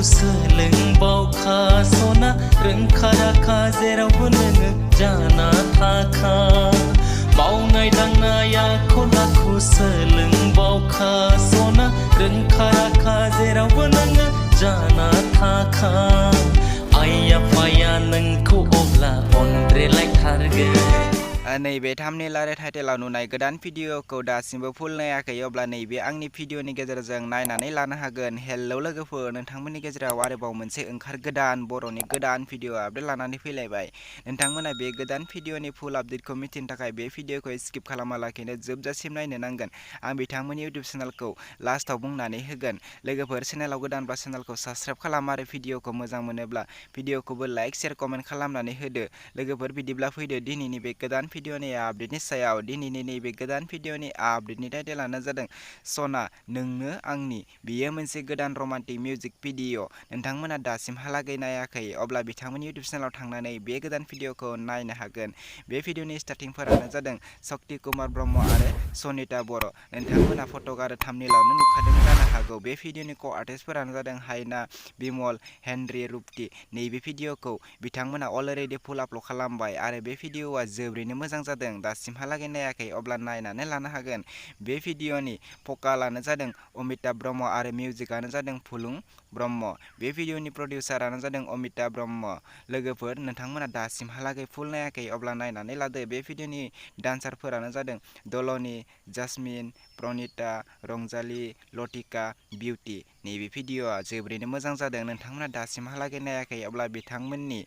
सोलोंबावखा सना रोंखा राखा जेरावबो नोङो जाना थाखा मावनाय दांनाय आखल आखु सोलोंबावखा सना रोंखा राखा जेरावबो नोङो जाना थाखा आइ आफाया नोंखौ अब्ला अनद्रायलायथारगोन। नैबे थाम्बनेल आरो टाइटेलाव नुनाय गोदान भिडिअखौ दासिमबो फुल नायाखै अब्ला नैबे आंनि भिडिअनि गेजेरजों नायनानै लानो हागोन। हेलौ लोगोफोर, नोंथांमोननि गेजेराव आरोबाव मोनसे गोदान बर'नि गोदान भिडिअ आपडेट लानानै फैलायबाय। नोंथांमोना बे गोदान भिडिअनि फुल आपडेटखौ मिथिनो थाखाय बे भिडिअखौ स्किप खालामालाखैनो जोबजासिम नायनो नांगोन। आं बिथांमोननि इउटुब चेनेलखौ लास्टआव बुंनानै होगोन। लोगोफोर, चेनेलाव गोदानब्ला चेनेलखौ साबस्क्राइब खालाम आरो भिडिअखौ मोजां मोनोब्ला भिडिअखौबो लाइक शेयार कमेन्ट खालामनानै होदो। लोगोफोर, बिदिब्ला फैदो दिनैनि बे गोदान भिडिअनि आपडेटनि सायाव। दिनैनि नैबे गोदान भिडिअनि आपडेटनि टाइटेलानो जादों सना नोंनो आंनि। बेयो मोनसे गोदान रमान्टिक मिउजिक भिडिअ। नोंथांमोना दासिमहालागै नायाखै अब्ला बिथांमोननि इउटुब चेनेलाव थांनानै बे गोदान भिडिअखौ नायनो हागोन। बे भिडिअनि स्टार्टिंफोरानो जादों शक्ति कुमार ब्रह्म आरो सनिता बर'। नोंथांमोना फटक आरो थाम्बनेलावनो नुखादों जानो हागौ। बे भिडिअनि आर्टिस्टफोरानो जादों हायना, बिमल, हेनरी, रुप्ति। नैबे भिडिअखौ बिथांमोना अलरेडि फुल आपल'ड खालामबाय आरो बे भिडिअआ जोबोरैनो मोजां जादों। दासिमहालागै नायाखै अब्ला नायनानै लानो हागोन। बे भिडिअनि भकालानो जादों अमिताभ ब्रह्म आरो मिउजिकआनो जादों फुलुं ब्रह्म। बे भिडिअनि प्रडिउसारानो जादों अमिताभ ब्रह्म। लोगोफोर, नोंथांमोना दासिमहालागै फुल नायाखै अब्ला नायनानै लादो। बे भिडिअनि डान्सारफोरानो जादों दलनि, जास्मिन, प्रनिता, रंजाली, लटिका, बिउटि। नैबे भिडिअआ जोबोरैनो मोजां जादों। नोंथांमोना दासिमहालागै नायाखै अब्ला बिथांमोननि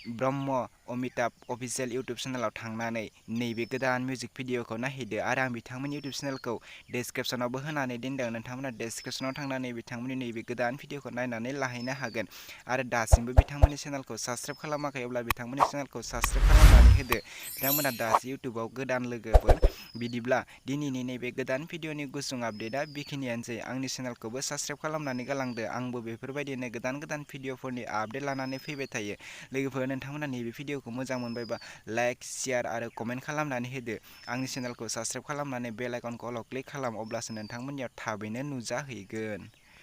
ब्रह्म अमिताभ अफिसियेल इउटुब चेनेलाव थांनानै नैबे गोदान मिउजिक भिडिअखौ नायहैदो आरो आं बिथांमोननि इउटुब चेनेलखौ डेसक्रिपसनावबो होनानै दोनदों। नोंथांमोना डेसक्रिपसनाव थांनानै बिथांमोननि नैबे गोदान भिडिअखौ नायनानै लाहैनो हागोन। आरो दासिमबो बिथांमोननि चेनेलखौ साबस्क्राइब खालामाखै अब्ला बिथांमोननि चेनेलखौ साबस्क्राइब खालामनानै होदो। बिथांमोना दासो इउटुबाव गोदान लोगोफोर। बिदिब्ला दिनैनि नैबे गोदान भिडिअनि गुसुं आपडेटआ बेखिनियानोसै। आंनि चेनेलखौबो साबस्क्राइब खालामनानै गालांदो। आंबो बेफोरबायदिनो गोदान गोदान भिडिअफोरनि आपडेट लानानै फैबाय थायो। लोगोफोर, नोंथांमोना नैबे भिडिअखौ मोजां मोनबायबा लाइक, शेयार आरो कमेन्ट खालामनानै होदो। आंनि चेनेलखौ साबस्क्राइब खालामनानै बेल आइकनखौ क्लिक खालाम, अब्लासो नोंथांमोननियाव थाबैनो नुजाहैगोन।